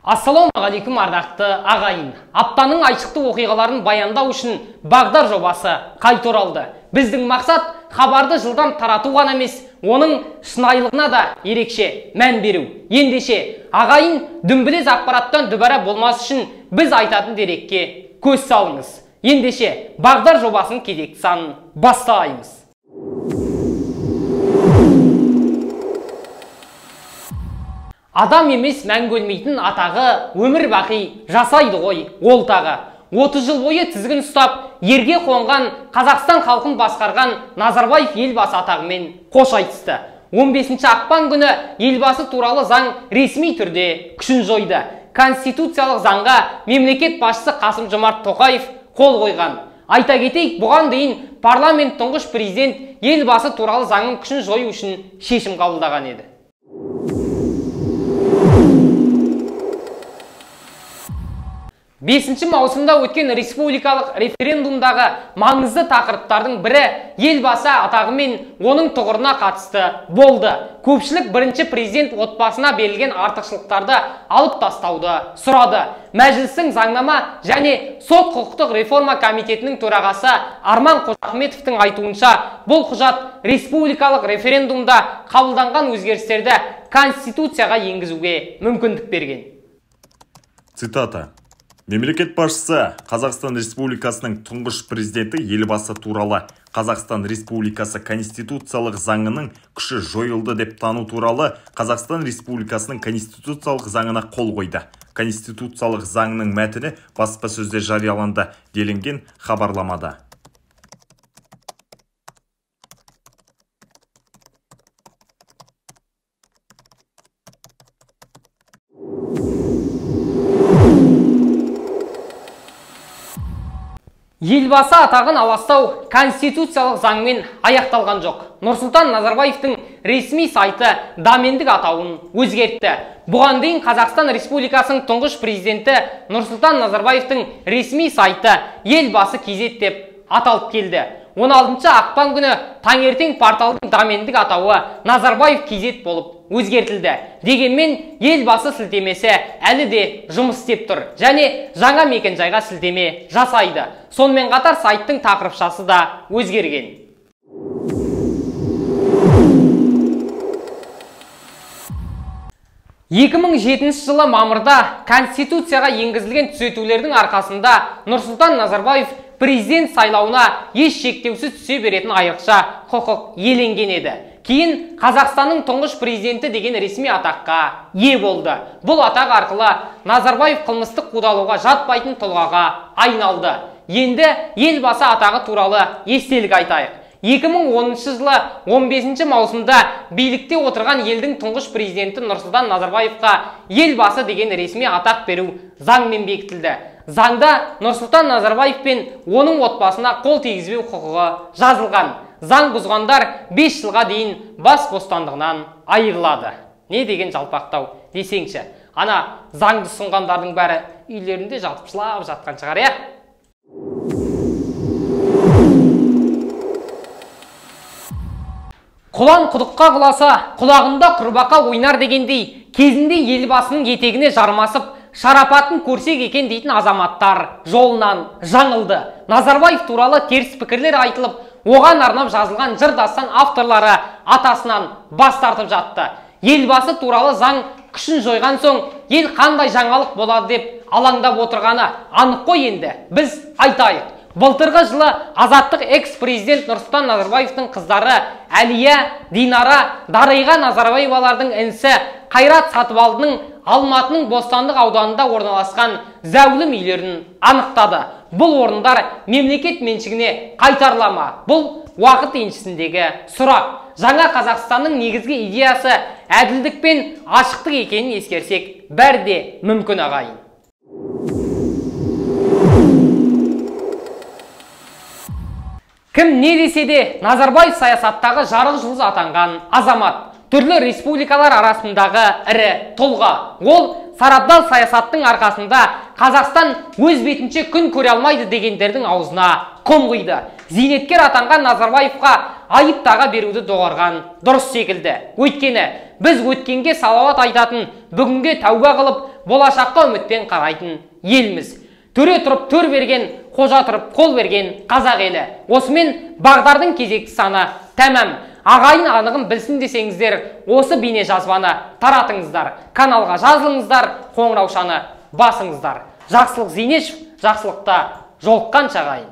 Ассалаумағалейкум ардақты ағайын. Аптаның айшықты оқиғаларын баяндау үшін бағдар жобасы қайта оралды. Біздің мақсат хабарды жылдам тарату ғана емес, оның шынайылығына да ерекше мән беру. Ендеше, ағайын, дүмбілез ақпараттан дүбәрә болмас үшін біз айтатын дерекке көз салыңыз. Ендеше, бағдар жобасының кезекті санын бастаймыз. Адам емес мәңгі өлмейтін атағы өмір бақи жасайды ғой ол тағы. 30 жыл бойы тізгін ұстап, ерге қонған Қазақстан халқын басқарған Назарбаев елбасы атағымен қош айтысты. 15 ақпан күні елбасы туралы заң ресми түрде күшін жойды. Конституциялық заңға мемлекет басшысы Қасым-Жомарт Тоқаев қол қойған. Айта кетейік, бұған дейін парламент тұңғыш президент елбасы туралы заңның күшін жою үшін шешім қабылдаған еді. 5 маусымда өткен республикалық референдумдағы маңызды тақырыптардың бірі елбасы атағы мен оның тұғырына қатысты болды. Көпшілік бірінші президент отбасына берілген артықшылықтарды алып тастауды сұрады. Мәжілістің заңнама және сот құқықтық реформа комитетінің төрағасы Арман Қожахметовтің айтуынша, бұл құжат республикалық референдумда қабылданған өзгерістерді конституцияға енгізуге мүмкіндік берген. Цитата. Мемлекет басшысы Қазақстан Республикасының тұңғыш президенті елбасы туралы Қазақстан Республикасы Конституциялық заңының күші жойылды деп тану туралы Қазақстан Республикасының Конституциялық заңына қол қойды. Конституциялық заңның мәтіні баспасөзде жарияланды, делінген хабарламада. Елбасы атағын аластау конституциялық заңмен аяқталған жоқ. Нұрсұлтан Назарбаевтың ресми сайты домендік атауын өзгертті. Бұған дейін Қазақстан Республикасының тұңғыш президенті Нұрсұлтан Назарбаевтың ресми сайты Елбасы KZ деп аталып келді. 16 ақпан күні таңертең порталдың домендік атауы Назарбаев KZ болып өзгертілді. Дегенмен елбасы сілтемесі әлі де жұмыс істеп тұр және жаңа мекенжайға сілтеме жасайды. Сонымен қатар сайттың тақырыпшасы да өзгерген. 2007 жылы мамырда Конституцияға енгізілген түзетулердің арқасында Нұрсұлтан Назарбаев президент сайлауына еш шектеусіз түсе беретін айрықша құқық иеленген еді. Кейін Қазақстанның тұңғыш президенті деген ресми атаққа ие болды. Бұл атақ арқылы Назарбаев қылмыстық қудалауға жатпайтын тұлғаға айналды. Енді елбасы атағы туралы естелік айтайық. 2010 жылы 15 маусымда билікте отырған елдің тұңғыш президенті Нұрсұлтан Назарбаевқа елбасы деген ресми атақ беру заңмен бекітілді. Заңда Нұрсұлтан Назарбаев пен оның отбасына қол тигізбеу құқығы жазылған. Заң бұзғандар 5 жылға дейін бас бостандығынан айырылады. Не деген жалпақтау десеңші. Ана заңды ұсынғандардың бәрі үйлерінде жатып жылап жатқан шығар, иә? Құлан құдыққа құласа, құлағында құрбақа ойнар дегендей, кезінде елбасының етегіне жармасып, шарапатын көрсек екен дейтін азаматтар жолынан жаңылды. Назарбаев туралы теріс пікірлер айтылып, оған арнап жазылған жыр дастан авторлары атасынан бас тартып жатты. Елбасы туралы заң күшін жойған соң ел қандай жаңалық болады деп алаңдап отырғаны анық қой енді. Біз айтайық. Былтырғы жылы азаттық экс-президент Нұрсұлтан Назарбаевтың қыздары Әлия, Динара, Дариға Назарбаевалардың інісі Қайрат Сатыбалдының Алматының Бостандық ауданында орналасқан зәулім үйлерін анықтады. Бұл орындар мемлекет меншігіне қайтарыла ма? Бұл уақыт еншісіндегі сұрақ. Жаңа Қазақстанның негізгі идеясы әділдік пен ашықтық екенін ескерсек, бәрі де мүмкін ағайын. Кім не десе де Назарбаев саясаттағы жарық жұлдыз атанған азамат. Түрлі республикалар арасындағы ірі тұлға. Ол сарабдал саясаттың арқасында Қазақстан өз бетінше күн көре алмайды дегендердің аузына құм құйды. Зейнеткер атанған Назарбаевқа айып таға беруді доғарған дұрыс секілді. Өйткені біз өткенге салауат айтатын, бүгінге тәуба қылып, болашаққа үмітпен қарайтын елміз. Төре тұрып төр берген, қожа тұрып қол берген қазақ елі. Осымен бағдардың кезекті саны тәмам. Ағайын анығын білсін десеңіздер, осы бейне жазбаны таратыңыздар. Каналға жазылыңыздар, қоңыраушаны басыңыздар. Жақсылық Зейнешев, жақсылықта жолыққанша ағайын.